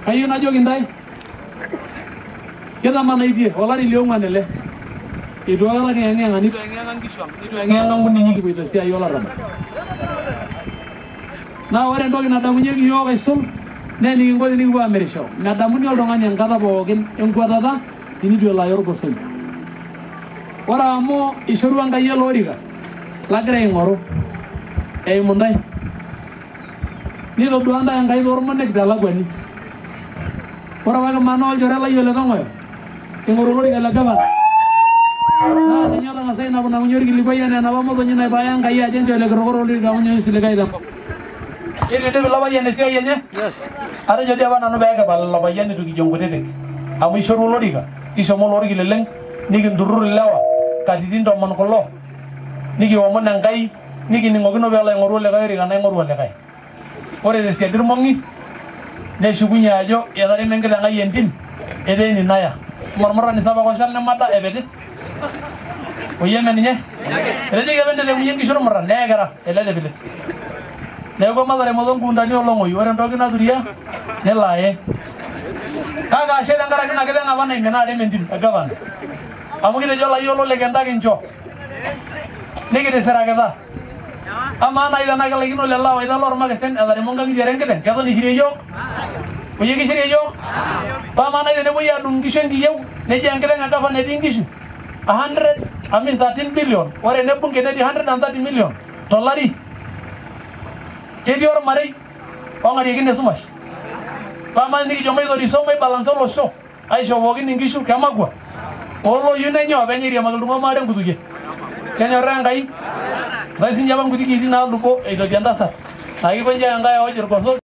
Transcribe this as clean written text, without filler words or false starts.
Kayieu najoki intae kitamanaitie olari liong'uan ele eitu aikata kiyeng'iyeng'a nitu eyeng'iyeng'a nkishu ang' nitu eyeng'iyeng'a nkunyinyik kipoito esiai olarrabal. Naa ore entoki nadamunyieki iyiook aisul naa enikinko tenikipuo aamirisho. Medamuni oltung'ani enkata pookin enkuatata tenitu elo aya orgosoi. Ore amu ishorua Enkai ele orika lagira aing'oru eimu intae, nitodua intae Enkai toormonek telakuani. Ore apa kimanaa olchore lai ole Tong'oyo ing'oru olorika le gavana naa ninye otang'asa ainapunapunye orkilikuai enaa enapa motonyi naipaaya Enkai ajo enchoo Ole Kirokoro olorika amu ninye oisiligayu tenkop. Eitu eidip ilo payian esiai enye? Atejo dii apa nanu pee kipal ilo payian eitu kijo nkutitik amu ishorua olorika, kishomo loorkileleng nikinturrur ilewa katitin 10 kulo nikiomon Enkai nikining'okino pee elo aing'oru olikae orika naing'oru olikae. Ore tesiadi irmong'i neshukunye ajo etaremo enkiteng ai entim etaa eninaya. Amu ormurrani sapuk oshal nemada epeti. Oyie eme ninye? Etejoki apa entelekunye nkishu ormurran neekira ele lepilit. Neeku emataremoto nkuuntani olong'oi ore entoki naturia nelo aye. Kake ashe tenkaraki ina kiteng apa naimina arem entim e gavana. Amu kitejo layiolo le kenda kincho. Nikitisirakita. Amaa naaji tenaa kelaikino lelo awaita loormakesen etaremo nkang'itie are enkiteng, keton ishirie iyiook? Oyie kishirie iyiook? Paa amaa naaji tenepuoi aadung inkishu enkiyieu, neji enkiteng e gavana etii inkishu 100, I mean 13 billion, ore ene bunge netii 130 million tolari. Ketii ormarei ong'ariekino esumash. Paa amaa tenikijo maitoriso maibalansa olosho aisho pookin inkishu kemakwa? Olooyieu nenya openy airiamaki iltung'anak maare nkutukie. Kenyorraa Enkai? Eetae sinche apa nkuti kiitin naalubo eitoti entasat. Naa kikonji ake Enkai aoj irgoso.